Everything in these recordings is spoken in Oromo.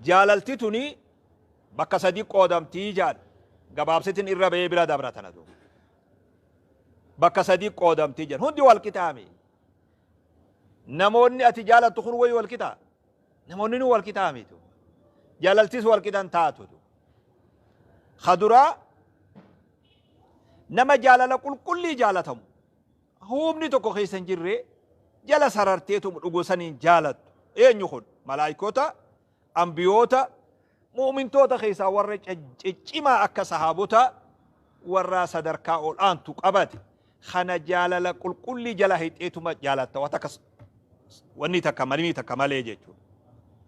Jaalalti tuni bakka sadi qoodamtii jaan gabaabsitin irra ba'ee bira dabra tana duuba. Bakka sadi qoodamtii jedhan hundi wal qixaami. Namoonni ati jaalattu kun wayi wal qixaa? Namoonni nu wal qixaami duuba. Jaalaltis wal qixan taatu duuba. Kaduraa nama jaalala qulqullii jaalatamu humni tokko keessa hin jirre jala sararteetum dhugu saniin jaalattu. Eenyu kun? Malaayikota, ambiyoota, mu'mintoota keessaa warra ciccimaa akka sahaabota warra sadarkaa ol aantu qabate. Kana jaalala qulqullii jala hixeetuma jaalatta. Waan takka wanni takka malimii takka malee jechuudha.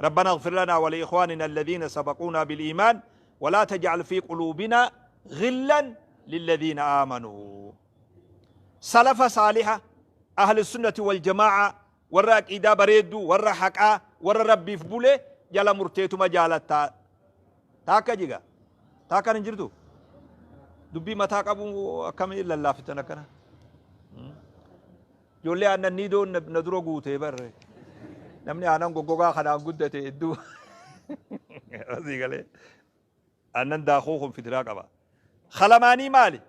ربنا اغفر لنا ولإخواننا الذين سبقونا بالإيمان ولا تجعل في قلوبنا غلا للذين آمنوا. سلف صالحة أهل السنة والجماعة ورا عقيدة بريدو ورا حقا ورا ربي في بوله جلا مرتيتو مجالتا تاكا جيغا تاكا نجردو دبي متا قبو كم إلا الله فتنا كنا جولي أن نيدو ندرو غوتي بر namni aanan goggogaa kanaan guddate hedduu asii galee aannan daakuu kun fitiraa qaba. Khalamaanii maali?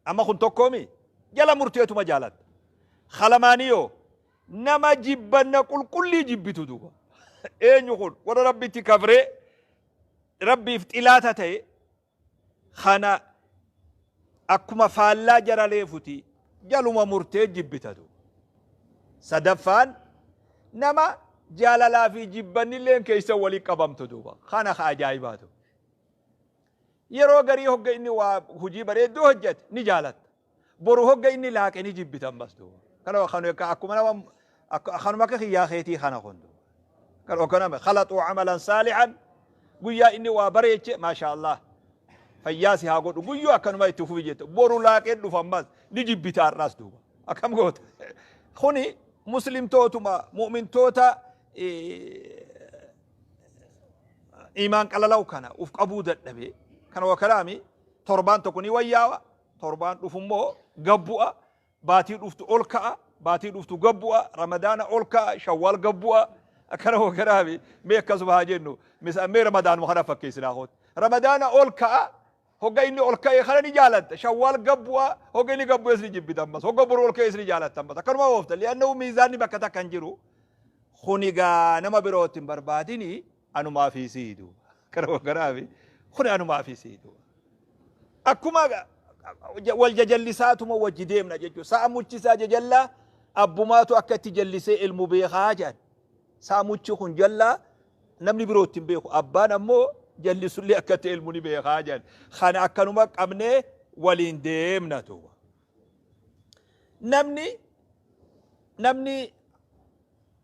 Amma kun tokkoomi jala murteetuma jaalatta. Khalamaanii yoo nama jibbanna qulqullii jibbitu duuba. Eenyu kun warra rabbitti kafree rabbiif xilaata ta'e kana akkuma faallaa jara leefuti jaluma murtee jibbita duuba. Sadaffaan nama jaalalaa fi jibbannilleen keessa walii qabamtu duuba. Kana ka ajaa'ibaatu. Yeroo garii hogga inni waa hojii bareedduu hojjete ni jaalatta. Boru hogga inni laaqe ni jibbita ammas duuba. Kana kan akkuma nama kanuma akka kiyyaa keetii kana kun duuba. Kan kanama khalaxuu amalan saalihan guyyaa inni waa bareeche maasha Allah. Fayyaa si haa godhu guyyuu akkanuma itti fufi jette. Boru laaqee dhufa ammas ni jibbita har'as duuba. Akkam goota. Kuni muslimtootuma mu'mintoota imaan qalalaw kana uf qabuu dadhabe kana wakalaami torbaan tokko ni wayyaawa torbaan dhufummoo gabbu'a baatii dhuftu ol ka'a baatii dhuftu gabbu'a ramadaana ol ka'a shawwaal gabbu'a akkana wakalaami mee akkasuma haa jennu mee ramadaanuma kana fakkeessinaa hooti ramadaana ol ka'a hogga inni ol ka'e kana ni jaalatta shawwaal gabbu'a hogga inni gabbu'es ni jibbita ammas hogga boru ol ka'es ni jaalatta ammas akkanuma oofta li'annahu miizaanni bakka takka hin jiru kuni gaa nama birootti hin barbaadini anumaa fi siidu kana kanaafi kuni anumaa fi siidu akkuma wal jajallisaatuma wajji deemna jechuudha sa'a muchisaa jajallaa abbumaatu akka itti jallisee ilmu beekaa jedhan sa'a muchi kun jallaa namni birootti hin beeku abbaan ammoo jallisullee akka itti ilmu ni beekaa jedhan kana akkanuma qabnee waliin deemna tuuba namni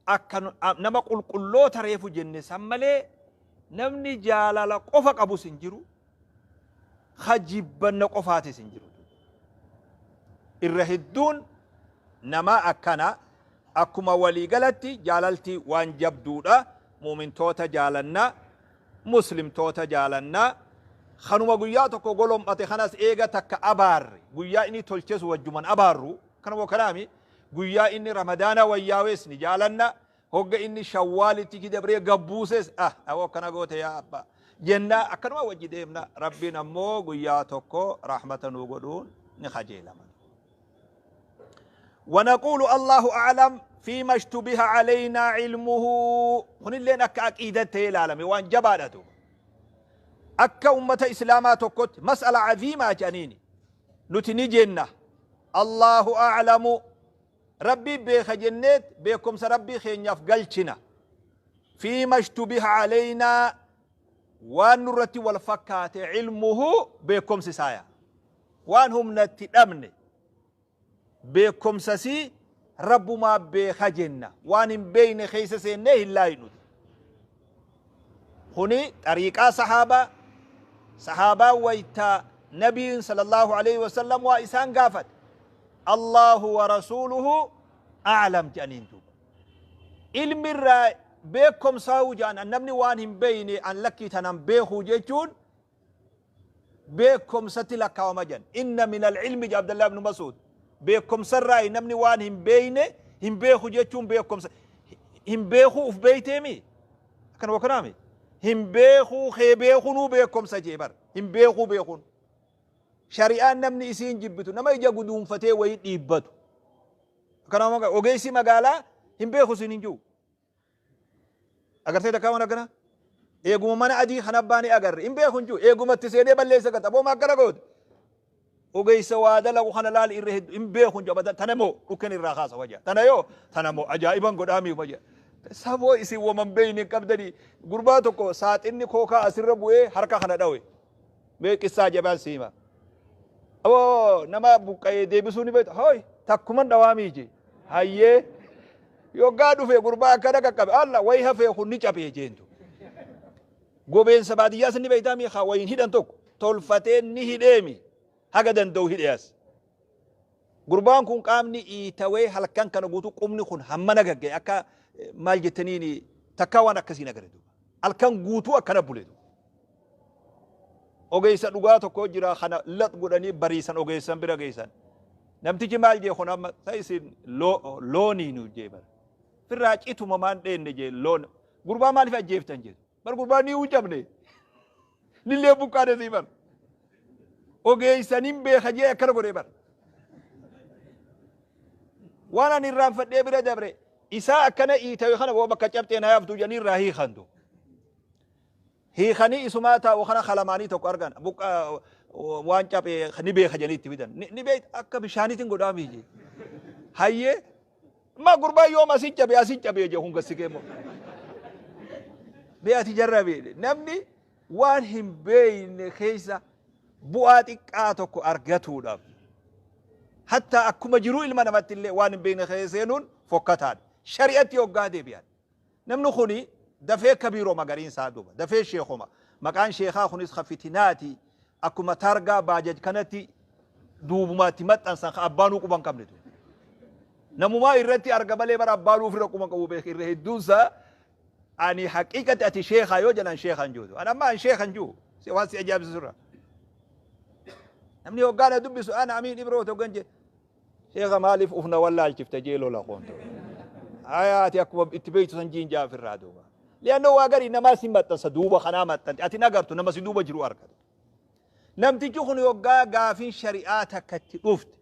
akka nama qulqulloota reefu jenne san malee namni jaalala qofa qabus hin jiru ka jibbanna qofaatis hin jiru. Irra hedduun nama akkana akkuma waliigalatti jaalalti waan jabduudha. Muumintoota jaalannaa, muslimtoota jaalannaa. Kanuma guyyaa tokko golom'ate kanas eega takka abaarre guyyaa inni tolches wajjuman abaarru kanuma kanaami guyyaa inni ramadaana wayyaawes ni jaalanna hogga inni shawwaalitti kidabree gabbuuses ah awoo akkana goote yaa abbaa jenna akkanuma wajji deemna rabbiin ammoo guyyaa tokko rahmata nuu godhuun ni kajeelama. ونقول الله أعلم فيما اشتبه علينا علمه هن اللين أكا عقيدة العالمي وان جبالته أكا أمة إسلاما تكت مسألة عظيمة جانيني نتني جنة الله أعلم ربي بيخ جنات بيكم سربي خين يفقلتنا فيما اشتبه علينا وان نرتي والفكات علمه بيكم سسايا وان هم نتأمن بكم سسي رب ما بخجنة وان بين خيس سنه لا ينود هني طريقة صحابة صحابة ويتا نبي صلى الله عليه وسلم وإسان قافت الله ورسوله أعلم جانين دوب علم الرأي بكم ساوجان النبني وان بيني أن لكي تنم بيخو جيتون بكم ستلك ومجن إن من العلم عبد الله بن مسعود بكم سراي نمني وان هم بينه هم بيخو جيتون بكم هم بيخو في بيتي مي كان وكرامي Hin beekuu kee beekunuu beekomsa jee bar. Hin beekuu beekuun. Shari'aan namni isiin jibbitu nama ija guduunfatee wayii dhiibbatu. Akkana ogeessi magaalaa hin beeku siin hin jiru. Agartee takkaa waan akkana? Eeguma mana adii kan abbaa ni agarre. Hin beeku hin jiru. Eeguma itti seenee balleessa gata. Aboo akkana goote. Ogeessa waa dalagu kana laali irra hedduu hin beeku hin jiru. Abadan tana moo dhukkeen irraa kaasa wajja. Tana yoo tana moo ajaa'iban godhaa miif wajja. Saboo isin waman beeyne hin qabdanii. Gurbaa tokko saaxinni kookaa asirra bu'ee harka kana dhawe. Mee qissaa jabaan si hima. Aboo nama buqqa'ee deebisuu ni beekta. Hooy takkuman dhawaa miiji. Hayyee. Yoggaa dhufe gurbaa akkana qaqqabe. Alla wayi hafee kun ni cabee jeentu. Gobeensa baadiyyaas ni beektaa mi haa wayiin hidhan tokko tolfatee ni hidheemi. Haga danda'u hidhe as. Gurbaan kun qaamni iitawee halkan kana guutuu qubni kun hammana gagga'e akka maal jettaniin takkaa waan akkasiin agarre duuba. Halkan guutuu akkana bule duuba. Ogeessa dhugaa tokko jira kana lax godhanii bariisan ogeessan bira geessan. Namtichi maal jee kun amma ta isin loonii nu jee bara. Firraa cituma maan dheenne jee loon. Gurbaa maaliif ajjeeftan jee. Bar gurbaa ni hucamne. Nillee buqqaane sii bar. Ogeessan hin beeka jee akkana godhee bar. Waan ani irraanfadhee bira dabre isaa akkana iitawe kana boo bakka cabxee na yaaftu jedhanii irraa hiikantu. Hiikanii isumaa taa'u kana kalamaanii tokko argan buqqa waan caphee ni beeka jedhanii itti fidan. Ni beekta akka bishaaniitiin godhaa miiji. Hayyee ma gurbaa yoom asin cabe asin cabee jee hunga sikee moo. Mee ati jarra beekne namni waan hin beekne keessa bu'aa xiqqaa tokko argatuudhaaf hatta akkuma jiruu ilma namatti illee waan hin beekne keessa seenuun fokkataadha. Shari'atti hoggaa deebi'an. Namni kuni dafee kabiiroma gariin isaa duuba. Dafee sheekoma. Maqaan sheekaa kunis ka fitinaati. Akkuma taargaa baajaj kanatti duubuma itti maxxansan ka abbaanuu quba hin qabne duuba. Namumaa irratti arga malee bara abbaanuu ofirra quba qabu beek irra hedduunsaa ani haqiiqatti ati sheekaa yoo jedhan sheekaa hin jiru. Ani amma an sheeka hin jiru. Waan si ajaa'ibsiisu irraa. Namni hoggaa na dubbisu ana Amiin Ibroo hoggan jedhe Sheekha maaliif uf na wallaalchifta jee lola qoonto. Haya ati akkuma itti beektu san jiin jaa ofirraa duuba. Li'annoo waa garii namaa si maxxansa duuba kanaa maxxante ati hin agartu nama si duuba jiru argata. Namtichi kun yoggaa gaafiin shari'aa takka itti dhufte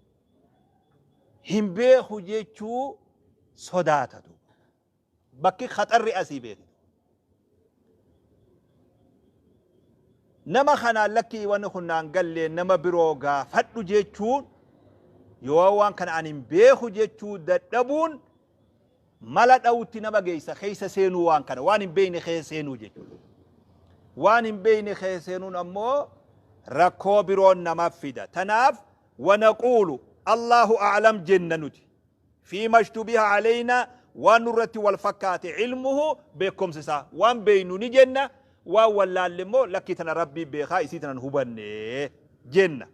hin beeku jechuu sodaata duuba. Bakki khaxarri asii beeki. Nama kanaan lakkii wanni kun naan galle nama biroo gaafadhu jechuun yoo waan kana ani hin beeku jechuu dadhabuun mala dhawutti nama geessa keessa seenuu waan kana waan hin beekne keessa seenuu jechuudha. Waan hin beekne keessa seenuun ammoo rakkoo biroon nama fida. Tanaaf wanaquulu Allahu a'lam jenna nuti. Fiima ishtubiha aleynaa waan nurratti wal fakkaate ilmuhu beekkomsi isaa waan beeynu ni jenna waan wallaalle immoo lakkii tana Rabbii beekaa isii tana hin hubanne jenna.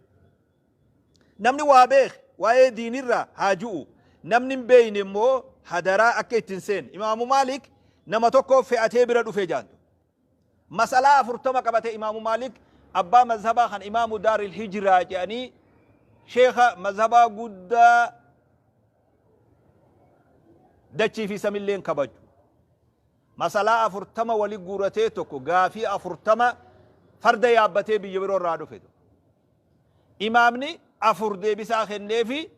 Namni waa beeke waa'ee diinirraa haa ju'u namni hin beeyne immoo hadaraa akka itti hin seenne. Imaamu Maalik nama tokko fe'atee bira dhufee jaantu. Mas'alaa 40 qabate Imaamu Maalik abbaa mazhabaa kan Imaamu Daaril Hijraa jedhanii sheekha mazhabaa guddaa dachii fi samilleen kabaju. Mas'alaa 40 wali guuratee tokko gaafii 40 farda yaabbatee biyya biroo irraa dhufe. Imaamni afur deebisaa kenneefi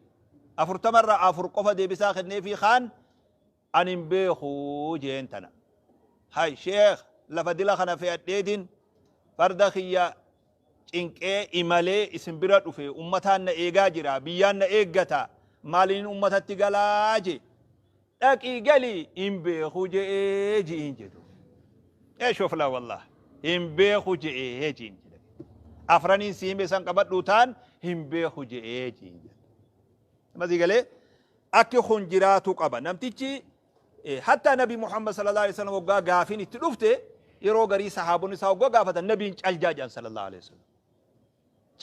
40 irraa afur qofa deebisaa kenneefi kaan Ani hin beeku jeen tana. Hay sheekh lafa dila kana fe'adheetin farda kiyya cinqee imalee isin bira dhufe ummataan na eegaa jira biyyaan na eeggata maalinin ummatatti galaa jee. Dhaqii gali hin beeku je'ee ji'iin jedhu. Ee shofla wallah hin beeku je'ee ji'iin jedhe. Afraniin si hime san qabadhuu taan hin beeku je'ee ji'iin jedhu. Masii galee Akki kun jiraatuu qaba. Namtichi hattaa Nabi Muhammad sallallahu alaihi wasallam hoggaa gaafiin itti dhufte yeroo garii sahaabonni isaa hoggaa gaafatan Nabiin cal jaa jedhan sallallahu alaihi wasallam.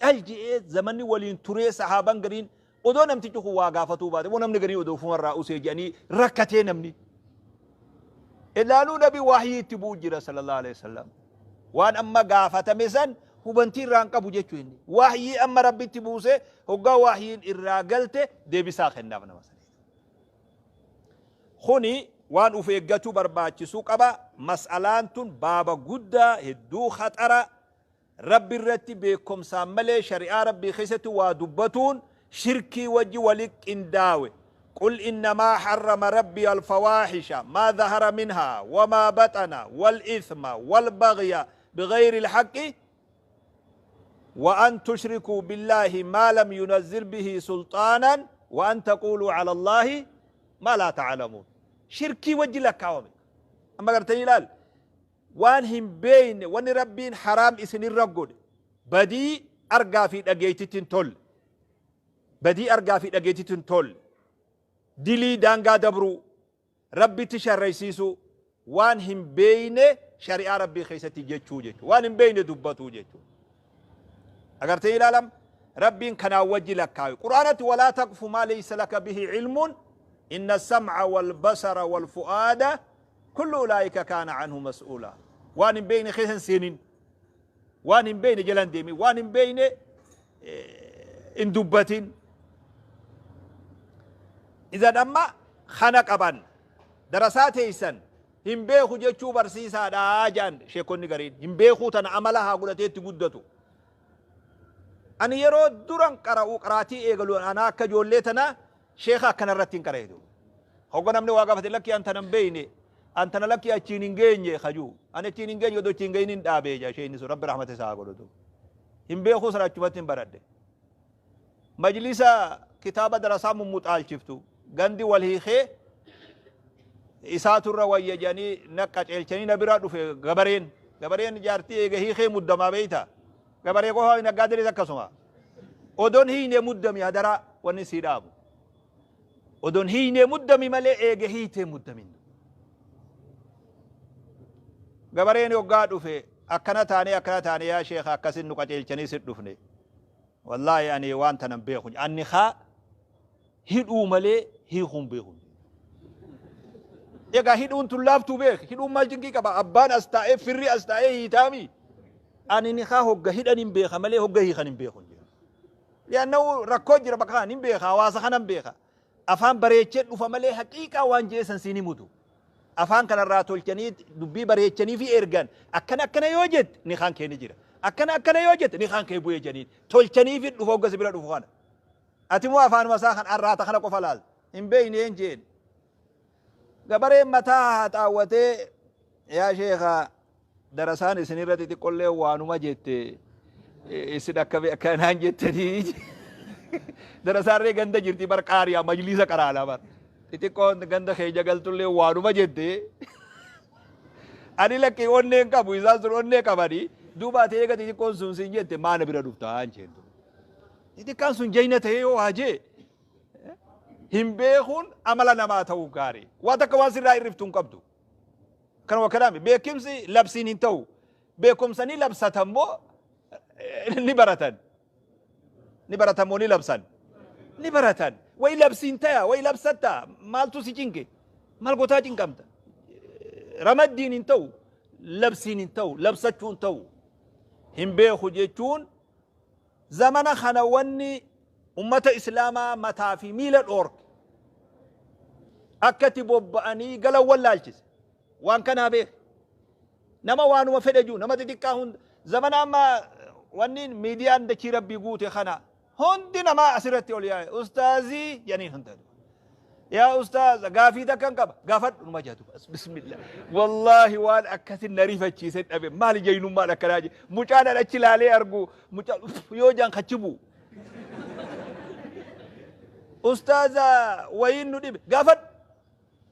Cal je'ee zamanni waliin turee sahaaban gariin odoo namtichi kun waa gaafatuu baate moo namni gariin odoo ofumarraa usee jedhanii rakkatee namni. Ilaaluu Nabi wahyii itti bu'u jira sallallahu alaihi wasallam. Waan amma gaafatame san hubantii irraa hin qabu jechuu inni. Wahyii amma Rabbitti buuse hoggaa wahyiin irraa galte deebisaa kennaaf nama saniif. Kuni waan uf eeggachuu barbaachisuu qaba. Mas'alaan tun baaba guddaa hedduu khaxara. Rabbi irratti beekkomsaan malee shari'aa Rabbii keessatti waa dubbatuun shirkii wajji wali qindaawe. Qul innamaa harrama Rabbii alfawaahisha maa dhahara minhaa wamaa baxana wal ithma wal baghya bighayri alhaqqi wa an tushrikuu billaahi maa lam yunazzil bihi sulxaanan wa an taquuluu ala Allaahi maa laa ta'lamuun. Shirkii wajji lakkaawame. Amma gartanii ilaal. Waan hin beeyne, wanni Rabbiin haraam isinirra godhe, badii argaa fi dhageeytitti hin tolle. Badii argaa fi dhageeytitti hin tolle. Dilii daangaa dabruu, Rabbitti sharraysiisuu, waan hin beeyne shari'aa Rabbii keessatti jechuu jechuudha. Waan hin beeyne dubbatuu jechuudha. Agartee ilaalam Rabbiin kanaan wajji lakkaawe. Qur'aanatti walaa taqfu maa laysa laka bihi ilmuun inna sam'a wal basara wal fu'aada kullu ulaa'ika kaana anhu mas'uula. Waan hin beekne keessa hin seenin. Waan hin beekne jala hin deemin. Waan hin beekne hin dubbatin. Idan amma kana qaban darasaa teessan hin beeku jechuu barsiisaadha jedhan sheekonni gariin. Hin beekuu tana amala haa godhatee itti guddatu. Ani yeroo duran qara'u qaraatii eegalu anaa akka ijoollee tanaa sheeka akkana irratti hin qara'e. Hogga namni waa gaafate, lakki an tana hin beeyne, an tana lakki achiin hin geenye kajuu. Ani achiin hin geenye, odoo achiin hin gahin hin dhaabee jaa sheekni sun, Rabbi rahmata isaa haa godhatu. Hin beekuu sana achumatti hin baradhe. Majlisa kitaaba darasaa mummuxaalchiftu gandi wal hiikee isaatu irra wayya jedhanii na qaceelchanii na bira dhufe gabareen. Gabareen jaartii eega hiikee muddamaa beeyta. Gabaree qofa naggaadenis akkasuma. Odoon hiiknee muddami, hadaraa wanni sii dhaabu. Odoon hiiknee muddami malee eega hiitee muddamin. Gabareen hoggaa dhufe, akkana taanee akkana taanee yaa sheekha, akkasin nu qaceelchanii sit dhufne. Wallaahi ani waan tanan beeku. Anni kaa hidhuu malee hiikuun beeku. Egaa hidhuun tun laaftuu beek. Hidhuun maal cinqii qaba? Abbaan as taa'ee, firri as taa'ee hiitaami. Ani ni kaa hogga hidhan hin beeka malee hogga hiikan hin beeku. Li'annahu rakkoo jira bakka kana hin beeka, hawaasa kana hin beeka. Afaan bareechee dhufa malee haqiiqaa waan jeessan siin himutu. Afaan kanarraa tolchanii dubbii bareechanii fi ergan, akkana akkana yoo jette ni kaan kee ni jira. Akkana akkana yoo jette ni kaan kee bu'ee jedhaniin. Tolchanii fi dhufa hogga si bira dhufu kana. Ati immoo afaanuma isaa kan arraata kana qofa laalta. Hin beekne een jeen. Gabareen mataa haxaawwatee, yaa sheekha, darasaan isinirra xixiqqollee waanuma jette, isin akka akkanaan jettanii. Darasaarree ganda jirti bar, qaariyaa majliisa qaraana bar. Xixiqqoon ganda keenya galtullee waanuma jette. Ani lakkii onneen qabu, isaan sun onnee qabanii, duuba ati eega xixiqqoon sun siin jette maana bira dhuftaa hin jeentu. Xixiqqaan sun jayna ta'ee yoo haa jee hin beekuun amala namaa ta'uu gaarii. Waa takka waan sirraa irriftu hin qabdu. Kanuma kanaami beekumsi labsiin hin ta'u. Beekumsa ni labsatan moo ni baratan? Ni baratan moo ni labsan? Ni baratan. Wayi labsiin taya, wayi labsatta, maaltu si cinqe? Maal gotaa cinqamta? Ramaddiin hin ta'u, labsiin hin ta'u, labsachuu hin ta'u. Hin beeku jechuun zamana kana wanni ummata Islaamaa mataa fi miila dhoorke, akka itti bobba'anii galan wallaalchise. Waan kanaa beek. Nama waanuma fedhe jiru, nama xixiqqaa hunda zamana amma wanni miidiyaan dachii Rabbii guute kana hundi namaa asirratti ol yaa'e ustaazii jedhaniin hunda. Yaa ustaaz, gaafii takkan qaba, gaafadhu numa jedhu. Bismillah. Wallaahi waan akkasin na rifachiise dhabe. Maali jaynummaan akkanaa jedhe. Mucaan an achi laalee argu mucaa yoo jaan kachi bu'u. Ustaaza, wayiin nu dhibe, gaafadhu.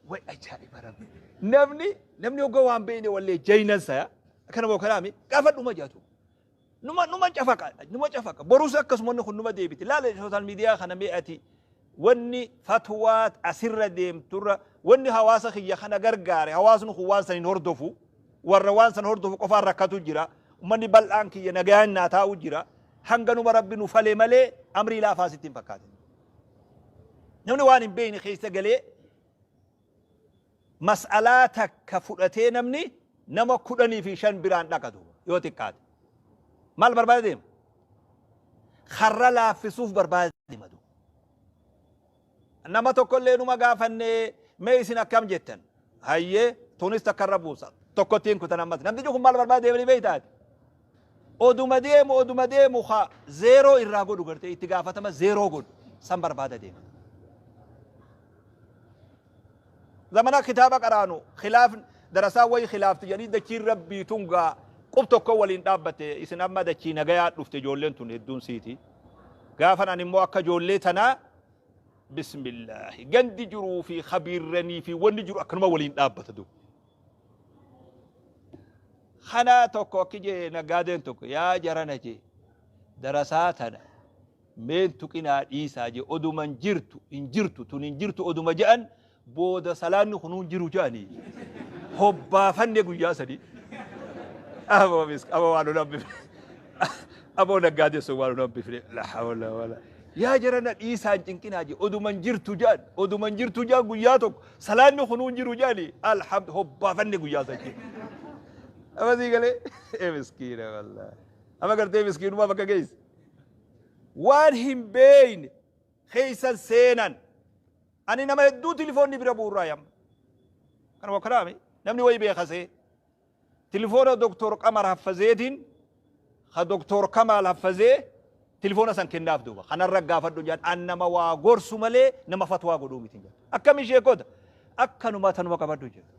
Way ajaa'iba Rabbi. Namni hogga waan beekne wallee jaynan saya. Akkana moo kanaami gaafadhu ma jedhatu. Numa cafaqa, numa cafaqa. Borus akkasuma wanni kun numa deebiti. Laala social media kana, mee ati wanni fatwaa asirra deemturra wanni hawaasa kiyya kana gargaare, hawaasni kun waan san hin hordofu, warra waan san hordofu qofaan rakkatu jira. Ummanni bal'aan kiyya nagayaan naa taa'u jira. Hanganuma Rabbi nu fale malee amrii laafaa sitti hin fakkaatin. Namni waan hin beekne keessa galee mas'alaa takka fudhatee namni nama 15 biraan dhaqatu yoo xiqqaate. Maal barbaada deema? Karra laaffisuuf barbaada deema. Nama tokkollee numa gaafanne, mee isin akkam jettan? Hayyee, tunis takka irra buusa. Tokkottiin kutan ammas. Namtichi kun maal barbaada deemanii beektaati? Oduma deemu oduma deemu ka zeeroo irraa godhu gartee itti gaafatama zeeroo godhu san barbaada deema. Zamana kitaaba qaraanu khilaaf darasaa wayi khilaafti jedhanii dachiin rabbii tun gaa qub tokko waliin dhaabbatte isin amma dachii nagayaa dhufte ijoolleen tun hedduun siiti. Gaafan ani immoo akka ijoollee tanaa bismillaahi gandi jiruu fi khabiirranii fi wanni jiru akkanuma waliin dhaabbata duuba. Kana tokko akki jee naggaadeen tokko yaa jarana jee darasaa tana meen tuqinaa dhiisaa jee oduma hin jirtu hin jirtu tun hin jirtu oduma je'an booda salaanni kunuu hin jiru je'anii hobbaafanne guyyaa sadii. Aboo misk aboo waan nun hambifne aboo naggaadee sun waan nun hambifne la hawla wala yaa jarana dhiisaa hin cinqinaa jee oduma hin jirtu je'an oduma hin jirtu je'an guyyaa tokko Salaanni kunuu hin jiru jedhani alhamd hobbaafanne guyyaa san. Amma sii galee ee miskiina wallaahi. Amma gartee miskiinummaa bakka geesse. Waan hin beeyne keessa seenan. Ani nama hedduu tilifoonni bira bu'urraa yamma. Kana wakkalaami namni wayi beekasee. Tilifoona Doktor Qamar Haffazeetiin ka Doktor Kamaal Haffazee tilifoona san kennaaf duuba. Kanarra gaafadhu jedhan an nama waa gorsu malee nama fatwaa godhuu miti jedhan. Akkami sheekota? Akkanuma tanuma qabadhu jedhan.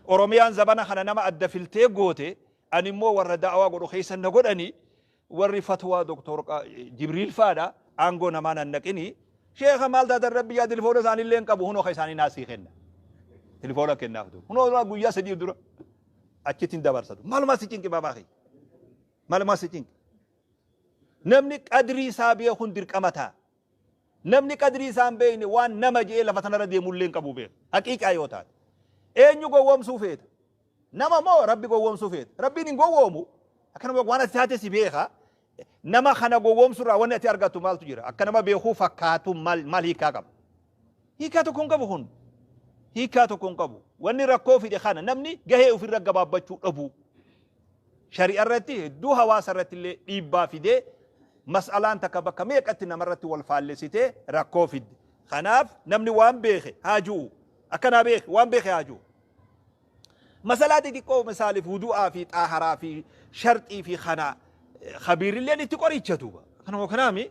Oromiyaan zabana kana nama adda filtee goote ani immoo warra da'awaa godhu keessa na godhani warri fatwaa Doktor Jibriil faadha aangoo namaa nan naqini sheekha maal taatan rabbi yaa tilifoona isaanii illee hin qabu hunoo ka isaanii naa sii kenna tilifoona kennaaf duuba hunoo guyyaa sadii dura achitti hin dabarsatu maalumaa si cinqi baabaa kiyya maalumaa si cinqi namni qadrii isaa beekuun dirqama ta'a namni qadrii isaa hin beekne waan nama je'ee lafa tanarra deemullee hin qabu beeka haqiiqaa yoo taate eenyu gowwoomsuu feeta Nama moo Rabbi gowwoomsuu feeta? Rabbiin hin gowwoomu. Akkanuma waan ati taate si beeka. Nama kana gowwoomsuu irraa wanni ati argattu maaltu jira? Akka nama beekuu fakkaatu maal maal hiikaa qaba? Hiikaa tokko hin qabu kun. Hiikaa tokko hin qabu. Wanni rakkoo fide kana namni gahee ofirra gabaabbachuu dhabuu. Shari'a irratti hedduu hawaasa irratti illee dhiibbaa fidee mas'alaan takka bakka meeqatti namarratti wal faallessitee rakkoo fidde. Kanaaf namni waan beeke haa ju'u. Akkanaa beeke waan beeke haa ju'u. Masalaa xixiqqoo misaaliif wudu'aa fi xaaharaa fi sharxii fi kana kabiirilleen itti qoricha duuba. Kanuma kanaami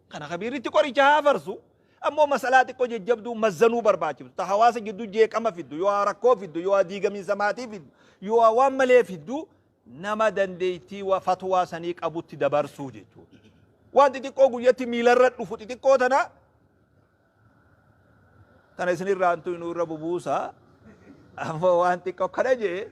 kana kabiirri itti qoricha haa farsu. Ammoo masalaa xiqqoo jajjabduu mazzanuu barbaachiftu ta hawaasa gidduu jeeqama fiddu yoo rakkoo fiddu yoo diigamiinsa maatii fiddu yoo waan malee fiddu nama dandeettii wa fatwaa sanii qabutti dabarsuu jechuudha. Waan xixiqqoo guyyatti miilarra dhufu xixiqqoo tana Tana isinirraa hantu inuu irra bubuusa. Ammoo waan xiqqoo kana jee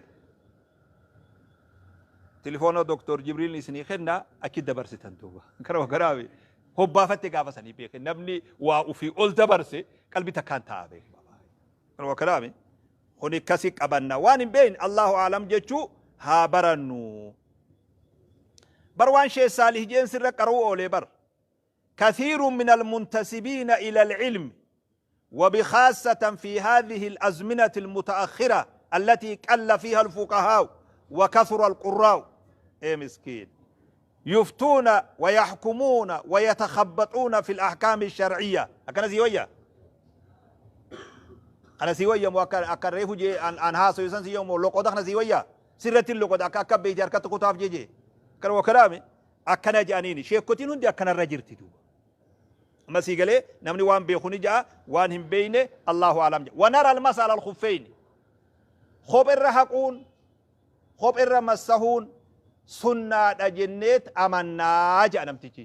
tilifoona Doktor Jibriil isinii kenna achi dabarsitan duuba. Kana garaabi hobbaafatte gaafa sanii beeke namni waa ufii ol dabarse qalbi takkaan taa'a beeke. Kana garaabi kuni kasi qabanna waan hin beekne Allahu aalam jechuu haa barannu. Bar waan Sheekh Saalih jeen sirra qaruu oolee bar. كثير من المنتسبين إلى العلم وبخاصة في هذه الأزمنة المتأخرة التي قل فيها الفقهاء وكثر القراء إيه مسكين يفتون ويحكمون ويتخبطون في الأحكام الشرعية أكنا سيوية أنا سيوية مو أكن ريفو جي أن أنها سيوسان سيوم لقود أخنا سيوية سرة اللقود أكا أكا بيجي أركا تقطاف جي جي كانوا كلامي Akkana je'aniini. Sheekkotiin hundi akkanarra jirti duuba. Amma sii galee namni waan beeku ni ja'a waan hin beeyne Allahu a'lam ja'a. Wa nara al-masa ala al-khuffeyni. Kopherra haquun kopherra massahuun sunnaadha jenneet amannaa ja'a namtichi.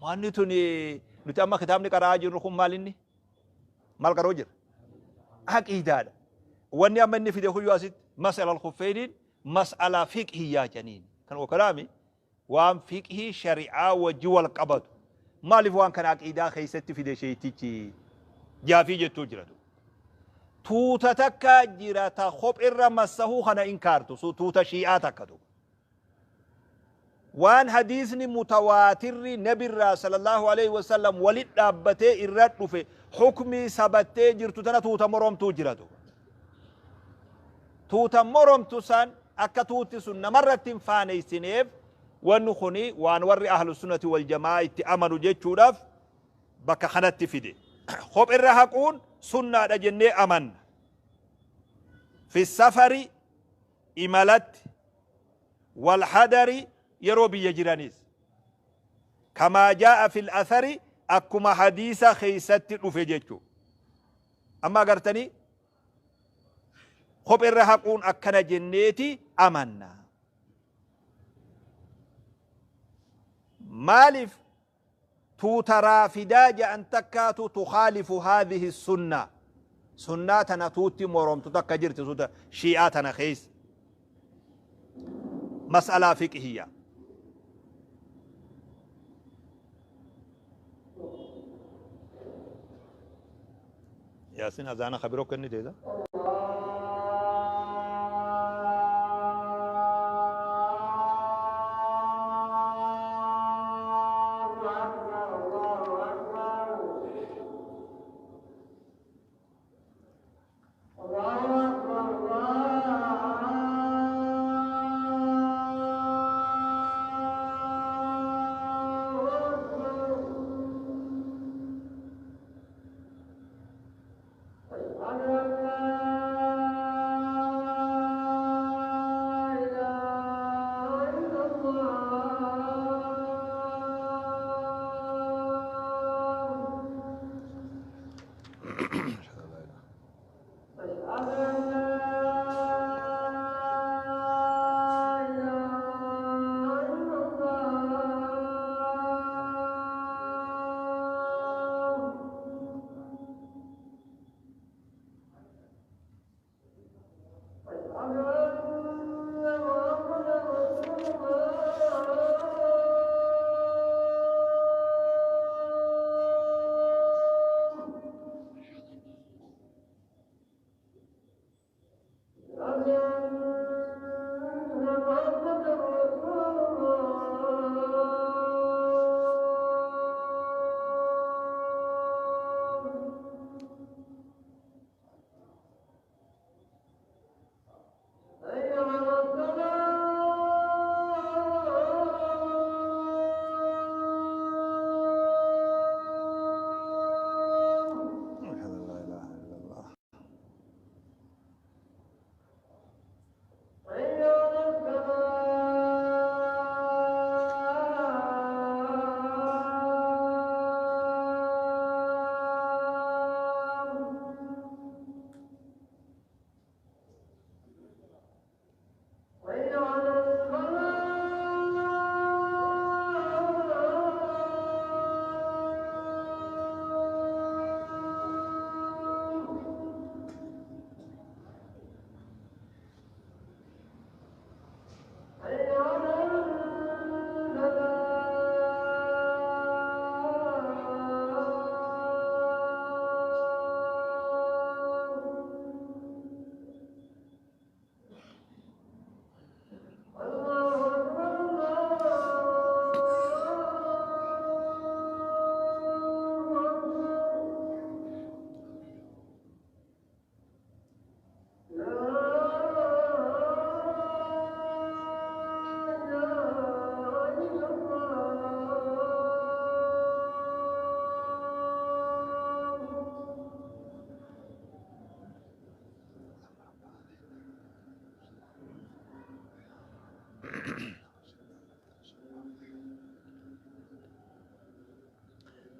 Wanni tuni nuti amma kitaabni qara'aa jirru kun maal inni? Maal qara'uu jira? Aqiidaadha. Wanni amma inni fide kun yoo asitti mas'ala al-khuffeyniin mas'alaa fiqhiyyaa jedhaniin. Kan okalaami waan fiqhii shari'aa wajji wal qabatu. Maaliif waan kana aqiidaa keessatti fide sheeytichi? Jaafii jettuu jira. Tuuta takka jira ta kopherra massahuu kana inkaartu tuuta shii'aa takka duuba. Waan hadiisni mutawaatirri nabirraa sallallahu aleyhi wasallam walit dhaabbatee irra dhufe hukmii sabattee jirtu tana tuuta moromtuu jira duuba. Tuuta moromtu san akka tuutti sun namarratti hin faaneysineef wanni kuni waan warri ahlu sunnati wal jamaa itti amanu jechuudhaaf bakka kanatti fide. Kopherra haquun sunnaadha jennee amanna. Fi safari, imalatti, wal hadari, yeroo biyya jiranis. Kamaa jaa'a fil athari, akkuma hadiisa keeysatti dhufe jechu. Amma agartanii kopherra haquun akkana jenneeti amanna. Maaliif tuuta raafidaa ja'an takkaatu tukhaalifu haadhihi sunnaa, sunnaa tana tuutti moromtu takka jirti tuuta shii'aa tana keessa. Mas'alaa fiqhiyya. Yaasin azaana kabiroo kenniteeta.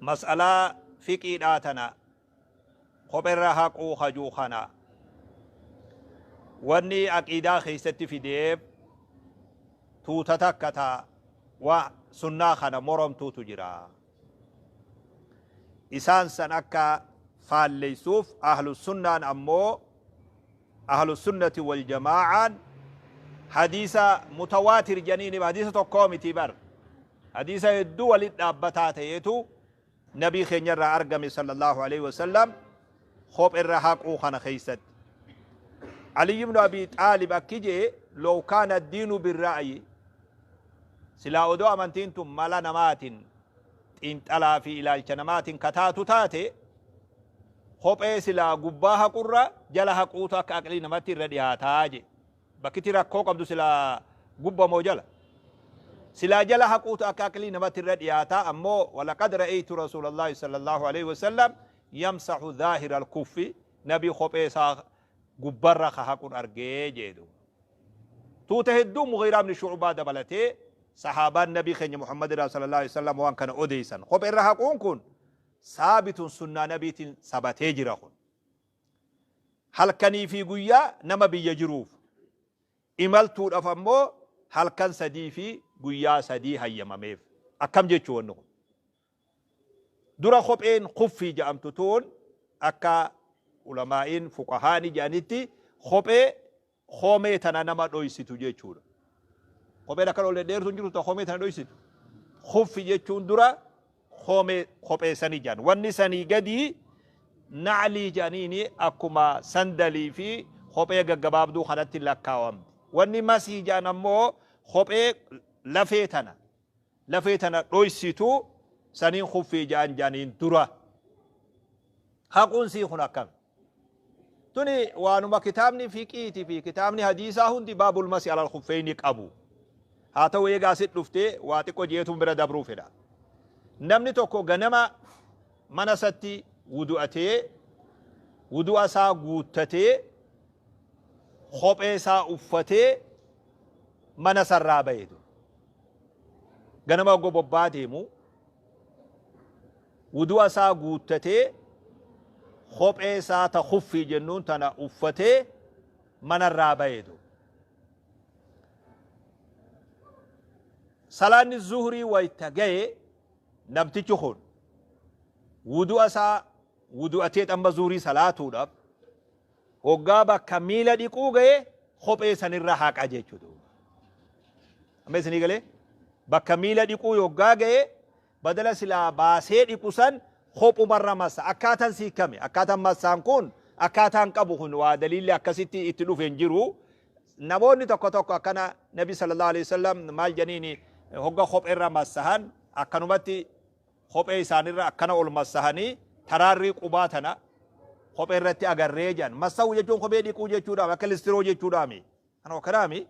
Mas'alaa fiqiidhaa tana kopherra haquu hajuu kana wanni aqiidaa keessatti fideef tuuta takka ta waa sunnaa kana moromtuutu jira. Isaan san akka faalleysuuf ahlu sunnaan ammoo ahlu sunnati wal jamaa'aan hadiisa mutawaatir janiini, hadiisa tokkoo miti bar, hadiisa hedduu walit dhaabbataa ta'eetu nabii keenya irraa argame sallallahu alaihi wasallam kopherra haquu kana keessatti. Ali ibn Abi Xaalib akki jee: law kaana diinu birra'yi, silaa odoo amantiin tun mala namaatiin, xiinxalaa fi ilaalcha namaatiin kataatu taate, kophee silaa gubbaa haqurra jala haquutu akka aqlii namatti irra dhiyaataa je. Bakkiti rakkoo qabdu silaa gubba moo jala? Silaa jala haquutu akka aqlii namatti irra dhiyaataa. Ammoo walaqad ra'aytu rasuulallahi sallallahu alaihi wasallam yamsahu zaahira al-kuffi, nabii kophee isaa Gubbarra ka haqun argee jee duuba. Tuuta hedduu Mughiiraa ibn Shu'baa dabalatee sahaabaan Nabii keenya Muhammad irraa sallallahu alaihi wasallam waan kana odeessan. Kophee irra haquun kun saabitun sunnaa Nabiitiin sabatee jira kun. Halkanii fi guyyaa nama biyya jiruuf. Imaltuudhaaf ammoo halkan 3 fi guyyaa 3 hayyamameef. Akkam jechuu wanni kun? Dura kopheen khuffii ja'amtu tun akka ulamaa'iin fuqahaani ja'anitti kophee koomee tana nama dhoysitu jechuudha. Kopheen akka ol dheertu hin jirtu ta koomee tana dhoysitu. Khuffi jechuun dura koomee kophee sanii ja'an. Wanni sanii gadii na'lii ja'aniini akkuma sandalii fi kophee gaggabaabduu kanatti lakkaawamti. Wanni masii ja'an ammoo kophee lafee tana lafee tana dhoysitu saniin khuffii ja'an ja'aniin dura. Haquun sii kun akkami? Tuni waanuma kitaabni fiqiiti fi kitaabni hadiisaa hundi baabul masi alal khuffeyni qabu. Haa ta'u eega asit dhuftee waa xiqqo jeetuun bira dabruu fedha. Namni tokko ganama mana isatti wudu'atee wudu'a isaa guuttatee kophee isaa uffatee mana isarraa bahe. Ganama hoggoo bobbaa deemu wudu'a isaa guuttatee kophee isaa ta khuffii jennuun tana uffatee manarraa bahe duuba. Salaanni zuhrii wayta gaye namtichi kun wudu'a isaa wudu'atee amma zuhrii salaatuudhaaf Hoggaa bakka miila dhiquu gaye kophee sanirra haqa jechu duuba. Amma isinii galee? Bakka miila dhiquu yoggaa gaye badala silaa baasee dhiqu san kophumarra massa. Akkaataan sii kami? Akkaataan massaan kun akkaataan qabu kun waa daliilli akkasitti itti dhufe hin jiru. Namoonni tokko tokko akkana Nabi sallallahu alaihi wasallam maal janiini hogga kopheerra massahan akkanumatti kophee isaanirra akkana ol massahanii taraarrii qubaa tana kophee irratti agarree jedhan. Massahuu jechuun kophee dhiquu jechuudhaami akka listiroo jechuudhaami. Kana wakkanaami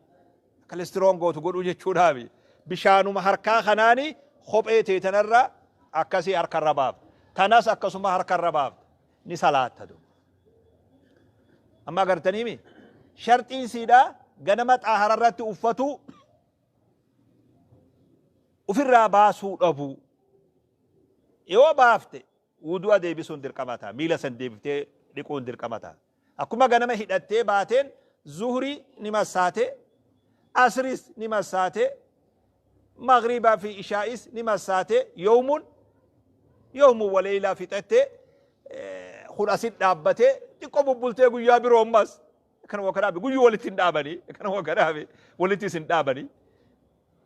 akka listiroon gootu godhuu jechuudhaami. Bishaanuma harkaa kanaani kophee tee tanarra akkasii harkarra baafta. Tanas akkasuma harkarra baafta. Ni salaatta duuba. Amma agartaniimi sharxiin siidhaa ganama xaahara irratti uffatuu ufirraa baasuu dhabuu. Yoo baafte wudu'a deebisuun dirqama ta'a. Miila san deebiftee dhiquun dirqama ta'a. Akkuma ganama hidhattee baateen zuhrii ni massaate, asris ni massaate, maghriibaa fi ishaa'is ni massaate, yawmun yawmun waleeylaa fixatte kun asit dhaabbatee xiqqoo bubbultee guyyaa biroo ammas Akkanuma kanaafi guyyuu walitti hin dhaabanii. Akkanuma kanaafi walitti isin dhaabanii.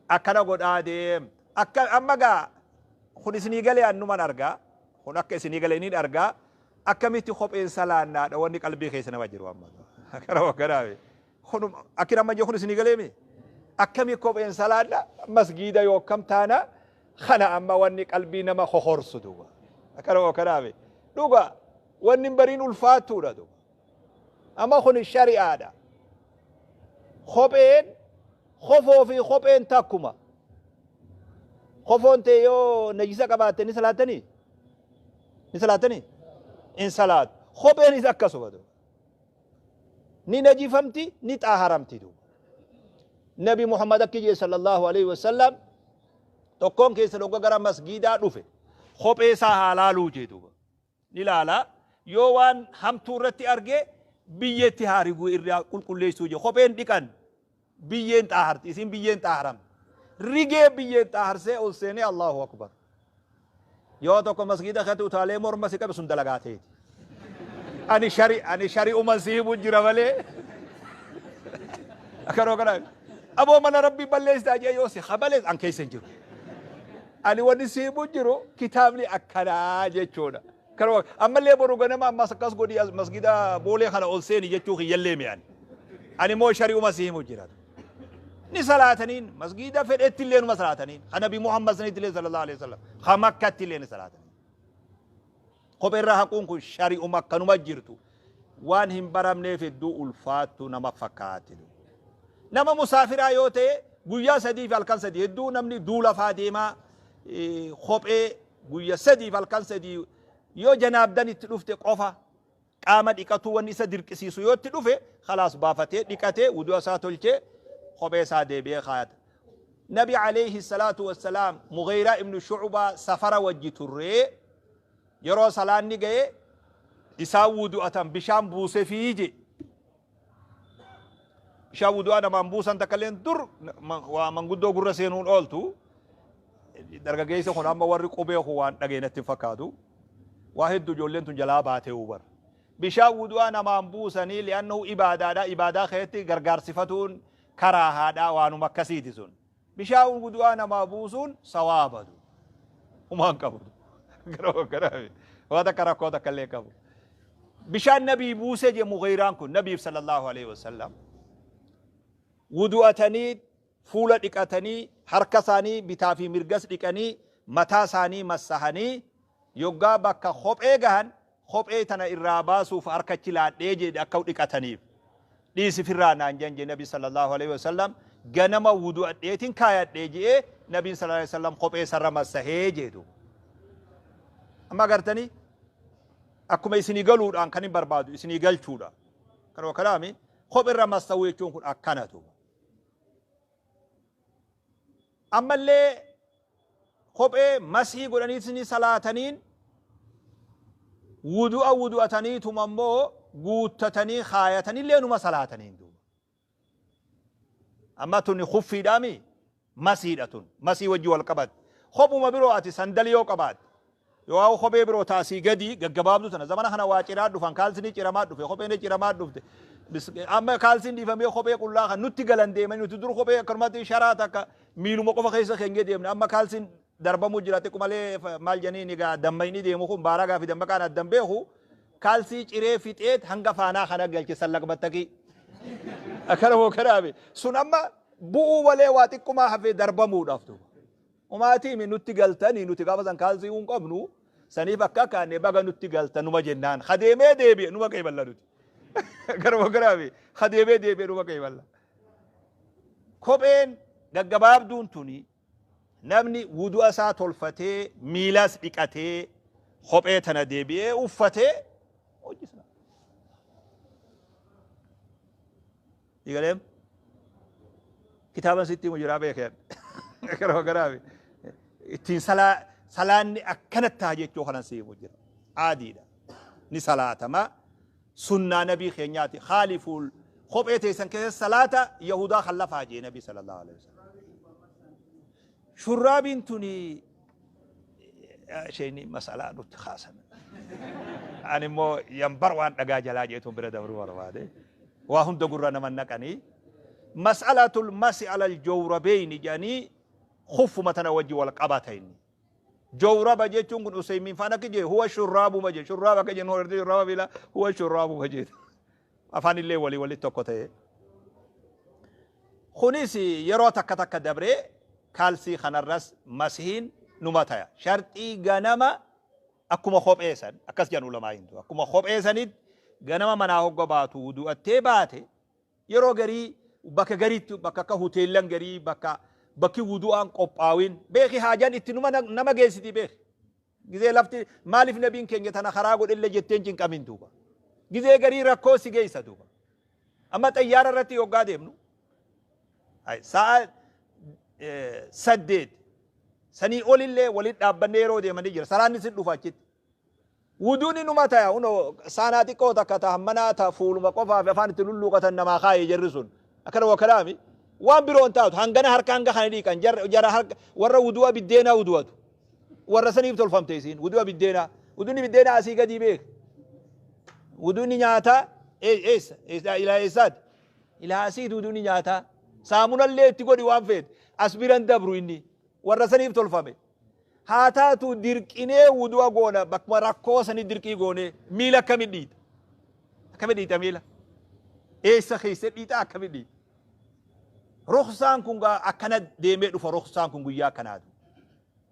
Akkana godhaa deem. Akka amma gaa kun isinii galee annuman argaa. Kun akka isinii galee niin argaa. Akkamitti kopheen salaannaadha wanni qalbii keessa nama jiru amma. Akkanuma kanaafi. Kun akkin amma jiru kun isinii galee mi? Akkami kopheen salaanna masgiida yoo akkam taana kana amma wanni qalbii nama hohorsu duuba. Akkanuma kanaafi. Dhuga wanni hin bariin ulfaattuudha duuba. Amma kuni shari'aadha. Kopheen kofoo fi kopheen takkuma. Kofoon tee yoo najisa qabaatte ni salaattanii? Ni salaattanii? Hin salaatu. Kopheenis akkasuma duuba. Ni najifamti, ni xaaharamti duuba. Nabi Muhammad akki jee sallallahu alaihi wasallam tokkoon keessan hogga gara masgiidaa dhufe kophee isaa haa laaluu jee duuba. ni laala yoo waan hamtuu irratti arge biyyeetti haa rigu irraa qulqulleessuu je kopheen dhiqan biyyeen xaaharti isin biyyeen xaaharamti rigee biyyeen xaaharsee ol seenee Allahu akbar yoo tokko masgiida keessatti utaalee morma si qabe sun dalagaa teeti ani shari ani shari'uman si himu jira malee akkanoo kana aboo mana rabbii balleessitaa jee yoo si habalees an keessa hin jiru Ani wanni si himu jiru kitaabni akkanaa jechuudha. Kanuma ammallee boru ganama ammas akkas godhi as masgida boolee kana ol seeni jechuu kiyyallee mi'an. Ani immoo shari'uma si himu jira. Ni salaataniin masgida fedhetti illee numa salaataniin. Ka Nabi Muhammad sanitti illee sallallahu alaihi wasallam. Ka Makkatti illee ni salaataniin. Kophee irraa haquun kun shari'uma akkanuma jirtu. Waan hin baramneef hedduu ulfaattu nama fakkaatti. Nama musaafiraa yoo ta'e guyyaa 3 fi halkan 3 hedduu namni duula faa deemaa kophee guyya 3 fi halkan 3 yoo janaabdan itti dhufte qofa Qaama dhiqatuu wanni isa dirqisiisu yoo itti dhufe khalaas baafatee dhiqatee wudu'a isaa tolchee kophee isaa deebi'ee kaayata. Nabi alayhi salaatu wassalaam Mugheyraa ibnu Shu'baa safara wajji turree yeroo salaanni ga'e isaan wudu'atan bishaan buusefii je. Bishaan wudu'aa namaan buusan takka illeen dur waa manguddoo gurra seenuun ooltu. Dargaggeessi kun amma warri qubee kun waan dhagee natti hin fakkaatu. Waa hedduu ijoolleen tun jalaa baatee bar. Bishaan wudu'aa namaan buusanii li'annahu ibaadaadha. Ibaadaa keessatti gargaarsifatuun karaa haadhaa waanuma akkasiiti sun. Bishaan wudu'aa namaa buusuun sawaabatu. Humaan qabu. Gara waa takka rakkoo takka illee qabu. Bishaan nabii buusee je Mughiiraan kun nabiif sallallahu alaihi wasallam. Wudu'atanii fuula dhiqatanii harka isaanii bitaa fi mirgas dhiqanii mataa isaanii massahanii yoggaa bakka kophee gahan kophee tana irraa baasuuf harka achi laadhee jedhe akka dhiqataniif. Dhiisi firraa naan jan je nabi sallallahu alaihi wasallam ganama wudu'adheetiin kaayadhee je'ee nabiin sallallahu alaihi wasallam kophee sarra massahee jedhu. Amma agartanii akkuma isinii galuudhaan kan hin barbaadu isinii galchuudha. Kanuma kanaami kopheerra massahuu jechuun kun akkanatu. Ammallee kophee masii godhanii isinii salaataniin wudu'a wudu'ataniituma immoo guuttatanii kaayatanillee numa salaataniin duuba. Amma tuni kuffiidhaami masiidha tun masii wajji wal qabatte. Kophuma biroo ati sandalii yoo qabaatte yoo kophee biroo taasii gadi gaggabaabdu tana zamana kana waa ciraa dhufan kaalsinii ciramaa dhufe kopheen ciramaa dhufte. Amma kaalsiin dhiifamee kophee qullaa kan nutti galan deemanii nuti dur kophee akkanumatti sharaa takka miiluma qofa keessa keenya deemne amma kaalsiin darbamuu jira xiqqu malee maal janiin egaa dammayni deemu kun baaragaa fi dammaqaan addan beeku kaalsii ciree fixeet hanga faanaa kana galche sallaqbattakii. Akkana moo kanaabe sun amma bu'uu malee waa xiqqumaa hafee darbamuudhaaf duuba. Umaatiimi nutti galtanii nuti gaafa san kaalsii hin qabnu saniif akka kaanne baga nutti galtan numa jennaan kadeemee deebi'e numa qeeballa nuti. Garuma garaabe kadeemee deebi'e numa qeeballa. Kopheen gaggabaabduun tuni namni wudu'a isaa tolfatee miilas dhiqatee kophee tana deebi'ee uffatee hojjisa. Igaleem kitaaban sitti himu jiraa beekee garuma garaabe ittiin salaanni akkanatti haa jechuu kanan si himu jira. Aadiidha. Ni salaatama. Sunnaa nabii keenyaati. Khaalifuul kophee teessan keessa salaata Yahudaa kan lafaa jee nabii sallallahu alaihi wasallam. Shurraabiin tuni isheen masalaa nutti kaasan. Ani immoo yambar waan dhagaa jalaa jeetuun bira dabruu barbaade. Waa hunda gurra nama naqanii. Mas'alatul masi alal jawrabeyni jedhanii kuffuma tana wajji wal qabata inni. Jawraba jechuun kun Usaymiin faan akka jee huwa shurraabuma jee shurraaba akka jennu horte shurraaba miilaa huwa shurraabuma jee. Afaan illee walii walitti tokko ta'e. Kunis yeroo takka takka dabree kaalsii kanarras masihiin numa taya. Sharxii ganama akkuma kophee san akkas jedhan ulamaa hindu akkuma kophee sanitti ganama manaa hogga baatu wudu'attee baate yeroo garii bakka gariitti bakka akka hoteellan garii bakka bakki wudu'aan qophaawin beeki haajaan itti numa nama geessiti beeki. Gizee lafti maaliif nabiin keenya tana karaa godhelle jetteen cinqamin duuba. Gizee garii rakkoo si geessa duuba. Amma xayyaara irratti yoggaa deemnu sa'a 8 sanii olillee walitti dhaabbannee yeroo deemanii jira. Salaanni si dhufa achitti. Wuduun inuma taya unoo saanaa xiqqoo takka ta hammanaa ta fuuluma qofaa fi afaan itti lulluuqatan namaa kaayee jarri sun. Akkana wakalaami. Waan biroo hin taatu hangana harka hanga kana dhiqan jara harka warra wudu'a biddeenaa wudu'atu. Warra saniif tolfamte isiin wudu'a biddeenaa. Wuduunni biddeenaa asii gadii beek. Wuduunni nyaataa eessa ilaa eessaati? Ilaa asiiti wuduunni nyaataa. Saamunallee itti godhi waan feete. As biran dabru inni. Warra saniif tolfame. Haa taatu dirqinee wudu'a goona bakkuma rakkoo sanii dirqii goonee miila akkami dhiita? Akkami dhiita miila? Eessa keessa dhiita akkami dhiita? Ruksaan kun gaa akkana deemee dhufa ruksaan kun guyyaa akkanaatu.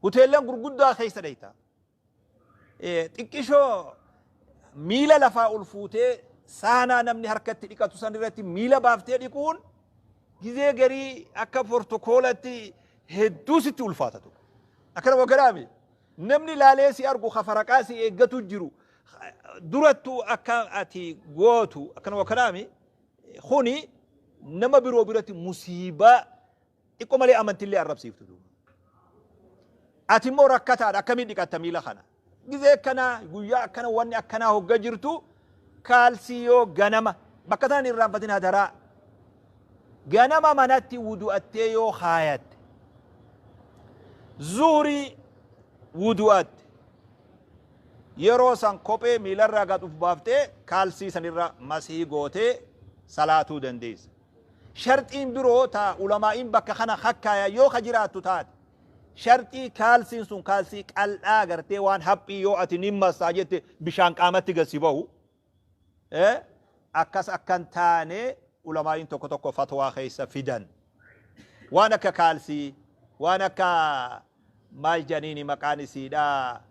Hoteellan gurguddaa keessa dheeyta. Xiqqishoo miila lafaa ol fuutee saanaa namni harkatti dhiqatu san irratti miila baaftee dhiquun gizee garii akka portokoolatti hedduu sitti ulfaata ture. Akkana waggaraami. Namni laalee si argu ka faraqaa si eeggatu jiru. Durattuu akka ati gootu akkanuma kanaami kuni nama biroo biratti musiibaa xiqqoo malee amantillee arrabsiiftu duuba. Ati immoo rakkataadha akkamiin dhiqatta miila kana. Gizee akkanaa guyyaa akkana wanni akkanaa hogga jirtu kaalsii yoo ganama bakka tanan irraanfatin hadaraa ganama manatti wudu'attee yoo kaayatte zuhrii wudu'atte yeroo san kophee miilarraa gad uf baaftee kaalsii sanirra masihii gootee salaatuu dandeessa. Sharxiin biroo ta ulamaa'iin bakka kana hakkaaya yoo ka jiraattu taate sharxii kaalsiin sun kaalsii qal'aa gartee waan haphii yoo ati nin massaa jette bishaan qaamatti gad si bahu akkas akkan taane ulamaa'iin tokko tokko fatwaa keessa fidan. Waan akka kaalsii waan akka maal jedhaniini maqaan isiidha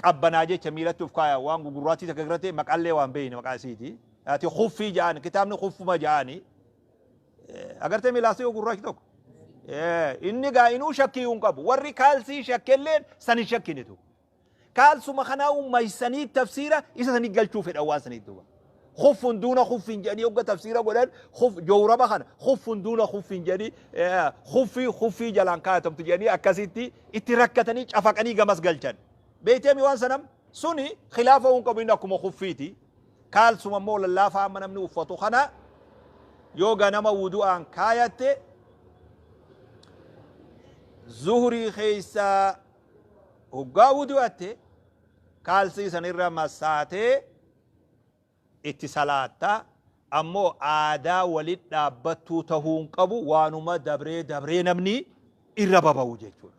qabbanaa jecha miilatti uf kaaya waan gugurraattii takka gartee maqallee waan beeyne maqaa isiiti. Ati kuffii ja'an kitaabni kuffuma ja'ani. Agartee miilaasii gurraachi tokko. Inni gaa inuu shakkii hin qabu. Warri kaalsii shakkelleen san hin shakkinitu. Kaalsuma kanaa maysanii tafsiira isa sanii galchuu fedhan waan saniif duuba. Kuffun duuna kuffin jedhanii hogga tafsiira godhan jawraba kana kuffun duuna kuffin jedhanii kuffii kuffii jalaan kaayatamtu jedhanii akkasitti itti rakkatanii cafaqanii gamas galchan. Beeyteemi waan sanam suni khilaafa hin qabu inni akkuma kuffiiti. Kaalsuma immoo lallaafaa amma namni uffatu kana yoo ganama wudu'aan kaayatte zuhurii keessa hoggaa wudu'atte kaalsii sanirra massaatee itti salaatta ammoo aadaa walit dhaabbattuu tahuu hin qabu waanuma dabree dabree namni irra baba'u jechuudha.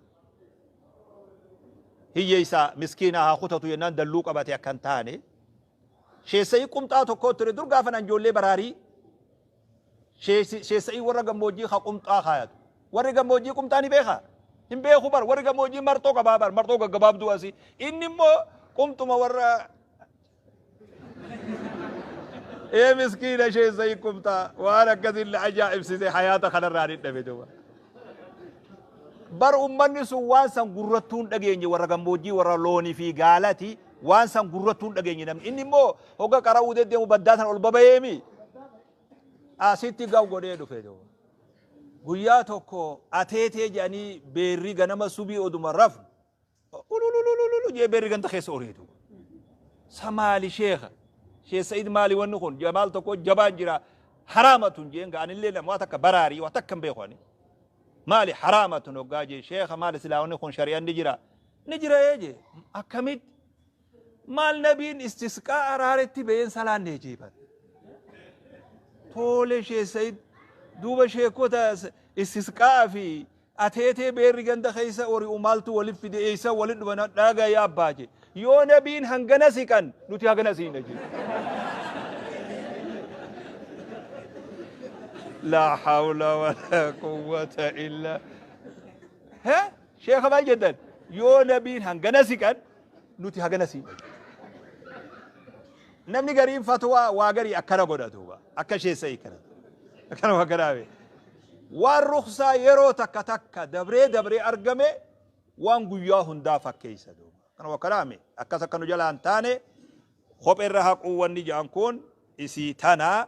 Hiyyeessa miskiina haa kutatu jennaan dalluu qabate akka hin taane sheessa'ii qumxaa tokko ture dur gaafa nan ijoollee baraarii sheessa'ii warra gammoojjii haa qumxaa kaayatu. Warri gammoojjii qumxaa ni beekaa? Hin beeku bar warri gammoojjii marxoo qabaa bar marxoo gaggabaabduu asii. Inni immoo qumxuma warra ee miskiina sheessa'ii qumxaa waan akkasii na ajaa'ibsise hayaata kanarraa ni dhabe duuba. Bar ummanni sun waan san gurrattuu hin dhageenye warra gammoojjii warra loonii fi gaalati waan san gurrattuu hin dhageenye namni. Inni immoo hogga qara'uu deddeemu baddaa san ol babayeemi. Asitti gaw godhee dhufe duuba. Guyyaa tokko ateetee jedhanii beerri ganama subii oduma rafu ulululululu jee beerri ganda keessa olee duuba. Sa maali sheekha? Sheekh Sa'iid maali wanni kun? Jamaal tokko jabaan jira haraamatun jeen ga anillee nama waa takka baraarii waa takka hin beeku ani. Maali haraamatun hoggaa jee sheekha maali silaa wanni kun shari'aan ni jira? Ni jira ee jee akkamitti? Maal nabiin istisqaa araaretti ba'een salaanne jee bar. Toole Sheekh Sa'iid duuba sheekota istisqaa fi ateetee beerri ganda keessa ori'u maaltu walif fide eessa walit dhufan dhaga yaa abbaa jee. Yoo nabiin hangana siqan nuti hagana siqna jee. Laa hawla wala quwwata illa. He? Sheekha maal jettan? Yoo nabiin hangana siqan nuti hagana siqna. Namni gariin fatwaa waa garii akkana godha duuba. Akka sheessa'ii kana. Akkana waa garaabe. Waan ruksaa yeroo takka takka dabree dabree argame waan guyyaa hundaa fakkeessa duuba. Kana waa karaame akkas akka nu jalaan taane kopheerra haquu wanni jedhan kun isii tana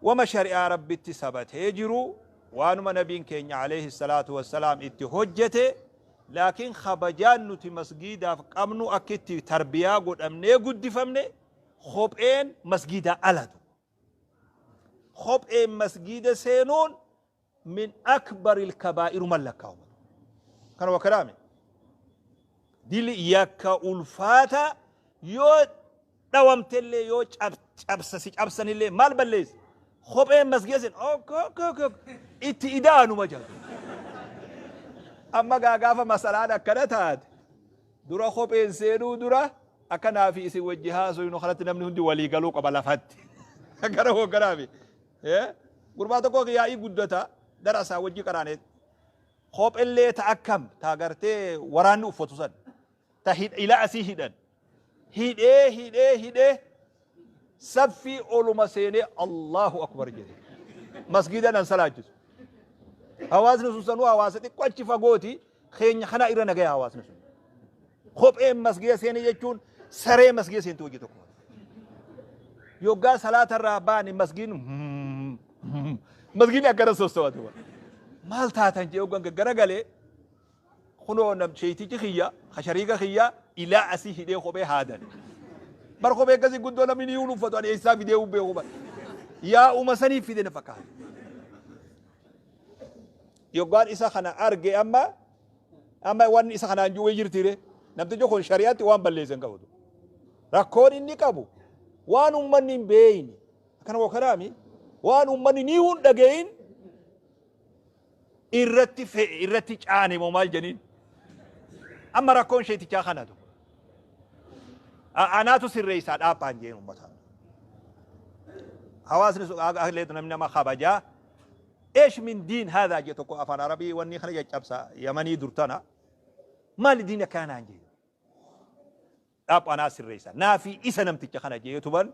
wama shari'aa rabbitti sabatee jiru waanuma nabiin keenya alayhi salaatu wassalaam itti hojjete laakiin kabajaan nuti masgiidaaf qabnu akka itti tarbiyaa godhamnee guddifamne kopheen masgiidaa alatu. Kopheen masgiida seenuun min akbaril kabaa'iru mallakkaa'uma. Kana waa kalaame. Dili yakka ulfaata yoo dhawamtellee yoo cabsa si cabsanillee maal balleessa? Kopheen masgiida seen ok itti ida'anuma jedhu. Amma gaa gaafa masalaan akkana taate dura kopheen seenuu dura akka naa fi isin wajji haasofnu kanatti namni hundi walii galuu qaba lafatti. Gara hogganaa fi gurbaa tokko yaa'ii guddata darasaa wajji qaraanee kophellee ta akkam ta gartee waraanni uffatu san ta ila asii hidhan hidhee hidhee hidhee saffii oluma seenee Allahu akbar jedhe masgiida nan salaachisu. Hawaasni sun sanuu hawaasa xiqqoo achi fagooti keenya kana irra nagaya hawaasni sun. Kopheen masgiida seenee jechuun Saree masgiida seentu hojii tokko. Yoggaa salaata irraa baane masgiin masgiin akkana sosso'atu. Maal taatan jee hoggan garagalee, kunoo nam sheeytichi kiyya ka shariika kiyya ilaa asii hidhee kophee haadan. Bar kophee akkasii guddoo namni ni uffatu, ani eessaa fidee beeku bar. Yaa uma saniif fide na fakkaata. Yoggaan isa kana arge, amma wanni isa kanaan ju'ee jirtire, namtichi kun shari'aatti waan balleesse hin qabu. Rakkoon inni qabu waan ummanni hin beeyne akkana wakaraami, waan ummanni ni hun dhagayin irratti fe'e, irratti caane moo maal janiin. Amma rakkoon sheetichaa kanatu anaatu sirreessaa dhaaphaan jeen ummata. Hawaasni sun namni nama kabajaa. "إيش من دين هذا" jee tokko afaan Arabii wanni kana caccabsa Yamanii durtana. Maali diin akkanaan jee? Dhaapha anaa sirreessa. Naafi isa namticha kana jee tuban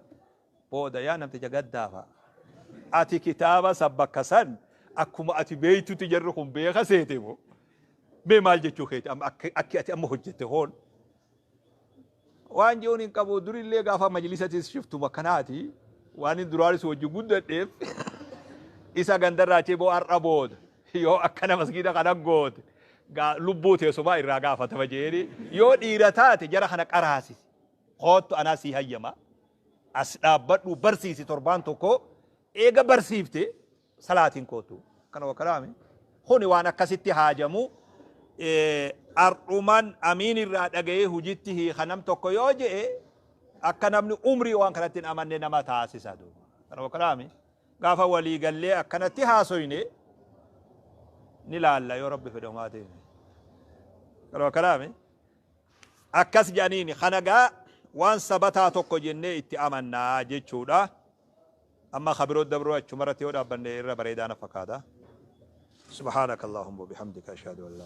booda yaa namticha gaddaafa. Ati kitaaba sabbakka san akkuma ati beeytutti jarri kun beeka seete moo? Mee maal jechuu keeti amma akki ati amma hojjette hoon? Waan jechuun hin qabu, durillee gaafa majlisatis shiftuma kanaati, waan hin duraanis hojii guddadheef isa gandarraa achii boo har'a booda yoo akkana masgiida kana goote lubbuu teessumaa irraa gaafatama jeeni. Yoo dhiira taate jara kana qaraasisi, koottu, anaa sii hayyama, as dhaabbadhu, barsiisi. Torbaan tokko eega barsiifte salaatiin koottu. Kana wakkalaame kuni waan akkasitti haajamu. Ardhuman amiin irraa dhaga'ee hujitti hiika nam tokko yoo je'e, akka namni umrii waan kanatti hin amanne nama taasisa duuba. Kana wakkalaame gaafa walii gallee akkanatti haasoyne ni laalla yoo Rabbi fedhe homaa ta'e. Kana wakkalaame akkas jedhaniini kana gaa waan sabataa tokko jennee itti amannaa jechuudha. Amma kabiroo dabroo achumarratti yoo dhaabbanne irra bareedaa na fakkaata. سبحانك اللهم وبحمدك أشهد أن لا